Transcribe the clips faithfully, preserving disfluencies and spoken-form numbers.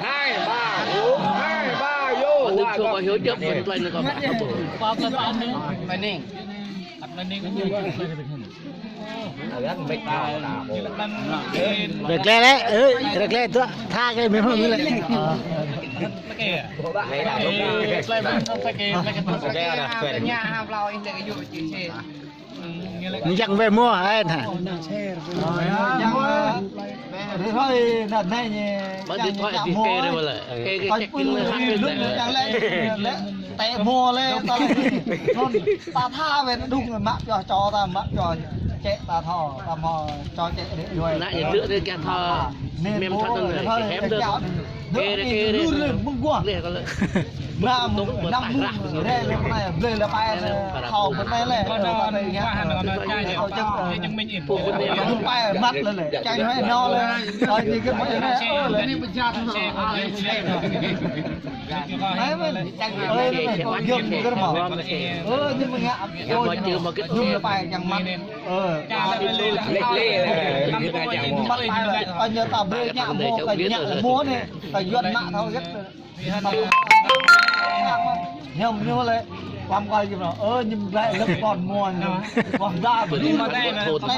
Hai ba, hai ba, yo. Ơ, ơ, ơ. Rơklĕ lĕ, ơ, rơklĕ tuă, tha kơ mĕm hŏng lĕ. Ñu jăng wai mơ̆, ai tha. Jăng, ơ, rơhơi, nă, nă, ñu, jăng, jăng mơ̆. Ơ, ơ, ơ, lĕ, lĕ, tĕ mơ̆ lĕ, ta lĕ. Nŭn, ta tha wai, nŭn, mă pioh čô ta, mă pioh čĕ ta thâo, ta mơ̆ čô čĕ rĕ đuaĭ. Nă, ñu dŏ rĕ kiăng thâo. Mĕm thâo nŭn, hĕm dŏ. Kê rĕ, kê rĕ. Mơ̆ng guah. Lĕ kơ lĕ. Năm, năm mơ̆ng rĕ lĕ pơnai, blơi lĕ pai lĕ, thâo pơnai lĕ. Pai măt lĕ lĕ. Čang hơi nô lĕ. Ơi, ñu kơ mă lĕ. Ơ, lĕ. Ai, mă, čang hơi, ơi, lĕ, ơi, yơ̆ng kơ mă. Ơ, ñu mơ̆ ngă, ơ, ñu mơ̆ pai čang măt. Ơ. Măt pai lĕ, ơi, ñu ta brơi ngă mơ̆, kơ ngă mơ̆ anai, ta yuan mă thâo gĕt. Hiam ñu lĕ, pam kơ ñu nô. Ơ, ñu mơ̆ glăi lĕ kon mơ̆ ñu. Kon da, ñu mă, anai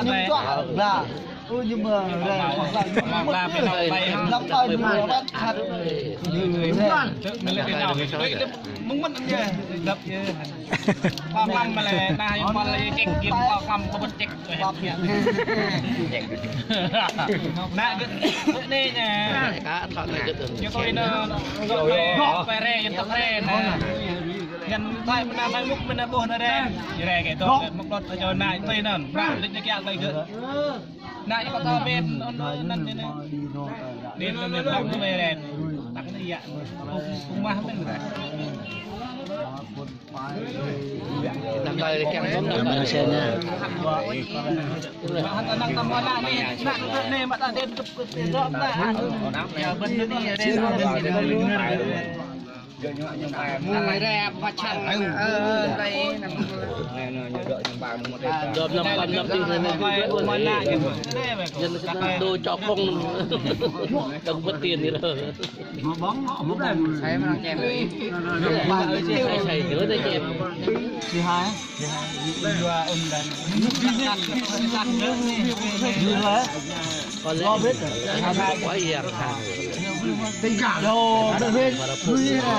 ñu čuă, da. Ơ, ñu mơ̆, da, kon da, ñu mơ̆, lăp ơi, ñu mơ̆, ƀăt khăt. Ñu mơ̆, da. Mơ̆ng mơ̆n ñu, lăp ñu. Pam mă lĕ, nah, ñu mă lĕ, ček, ñu pam mă, kơ bơ̆t ček. Nă, gơ̆t, gơ̆t anai ñu. Ñu kơ anai, gơ̆t anai. Ñu kơ anai, gơ̆t anai, gơ̆t anai, gơ̆t anai. Ñu thâo mơ̆n, thâo mŭk mơ̆n, ƀuh anai rĕ. Ñu rĕ kơ tŏ, mŭk đôč, tơčô anai, tui anŭn. Nă, lĕ ñu kiăng tui gơ̆t. Nă, ñu kơ tŏ bên, anŭn, anŭn, anŭn. Anŭn, anŭn, anŭn, anŭn, anŭn. Tăk anai yă. Kơ mă mơ̆n. Đang đòi kiăng tŏm đăng đòi xe nha. Dŏp năm păn năm tih anai. Dân đô chọc không. Đăng bơ̆t tiền đi rồi. Sai mă lăng čem. Sai, sai, sai, sai, sai. Dua ôm dan. Dua. Còn lẽ quá yên. Tình cảm đâu,